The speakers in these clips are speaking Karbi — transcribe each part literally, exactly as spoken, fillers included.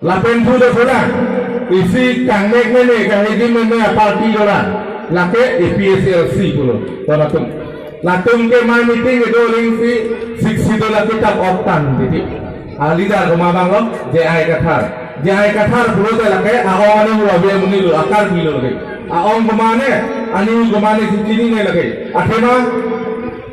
Lapen thu do sudah, isi kangnek mene, kahidi mene aparty dolang. Lake A P H L C pulo, ton atum. Latum ke mai meeting kedo ling si Sixth Schedule lake tap oktan titi. A leader komat abang lo, J I Kathar. J I Kathar pulote lake a-ong anihu ave amonit lo, a-Karbi lo lake. A-ong komat ne, anihu komat ne si chinine lake. Athema,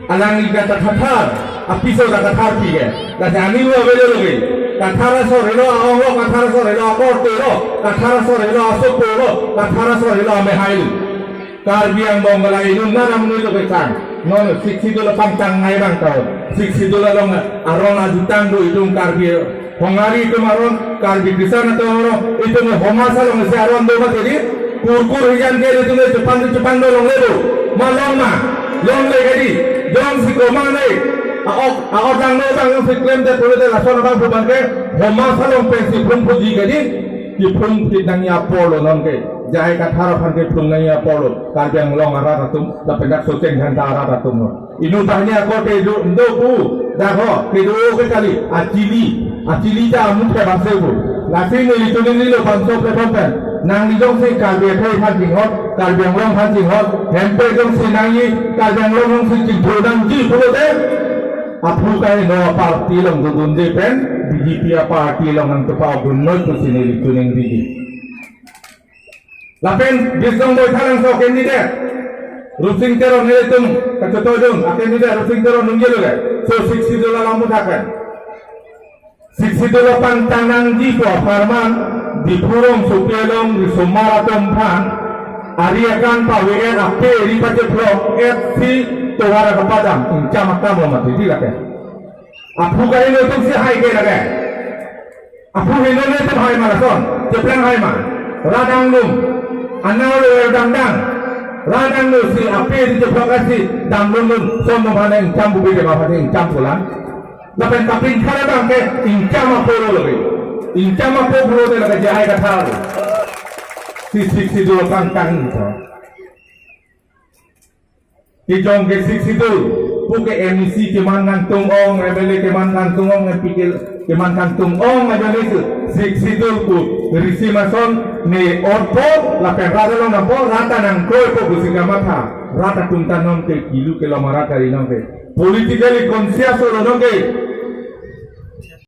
alangli ke ta Kathar, apiso ta Kathar pi ke. Lasi anihu ave lo lake. Kathar asor helo a-ong lo, Kathar asor helo akorte lo, Kathar asor helo asopo lo, Kathar asor helo amehai lo. Karbi angbong ke la inut nana amonit lo kechang. Non Sixth Schedule pangchang ngai abang tau. Sixth Schedule along aron ajutang do itum Karbi Honghari atum aron, Karbi Christian atum aron, itum Homasa along isi aron do mati di. Kurkur hijan ke itum chepang chepang do longle do. Ma long ma, longle ke di. Jongsi komat ne, a-ok, a-ok dang no dang jongsi klemdet pulote lason abang pu abang ke, Homasa along pensi phlung phuji ke di. Kephlung phit nangji apor lo non ke. J I Kathar aphan kephlung nangji apor lo. Karbi Anglong arat atum, lapen dak Socheng Dhenta arat atum lo. Inut banyak akorte do, do pu, dak ho, kedo ke kali, achili, achili ta amu ke bangse pu. Lasi neli tuning nilo bangso platform pen. Nangli jongsi Karbi akhei aphan chinghon, Karbi Anglong aphan chinghon, hempe jongsi nangji, Karbi Anglong jongsi chingthur nangji pulote. Aphu kaheno aparty along dodunde pen, B J P aparty along nangchepa-ok dunnoi pusi neli tuning diji. Lapen Bisong Boithalangso candidate, Rupsing Teron nelitum kachotoi dun, a candidate Rupsing Teron nungji lo le. So Sixth Schedule alam muthak kan. Sixth Schedule pangchang nangji pu apharman, Diphu rongsopi along risomar atum aphan, ari akan pave-et, ape ri pachephlok-et si tovar kapadam, ingcham akam lo mati di lake. Aphu kaheno atum si hai ke lake. Aphu heno le atum hai ma lason, cheplang hai ma. Rat anglum, anau lo dangdang. Rat anglo si ape ri chephlok-et si damlun lun, som mo bhane ingcham bubi de ma bhane ingcham pulang. Lapen kapin khara bang ke ingcham apo lo lagi. Ingcham apo pulote lake J I Kathar. Si Sixth Schedule pangchang tho. Kejong ke Sixth Schedule pu ke M A C keman kangtung ong, M L A keman kangtung ong, M P ke keman kangtung ong aja ni si Sixth Schedule pu risi mason ne otpo lapen rat along nangpo, rat ta nangkroi po pusi kamatha. Rat atum ta non ke kilu kelom arat kali non ke. Politically conscious lo non ke.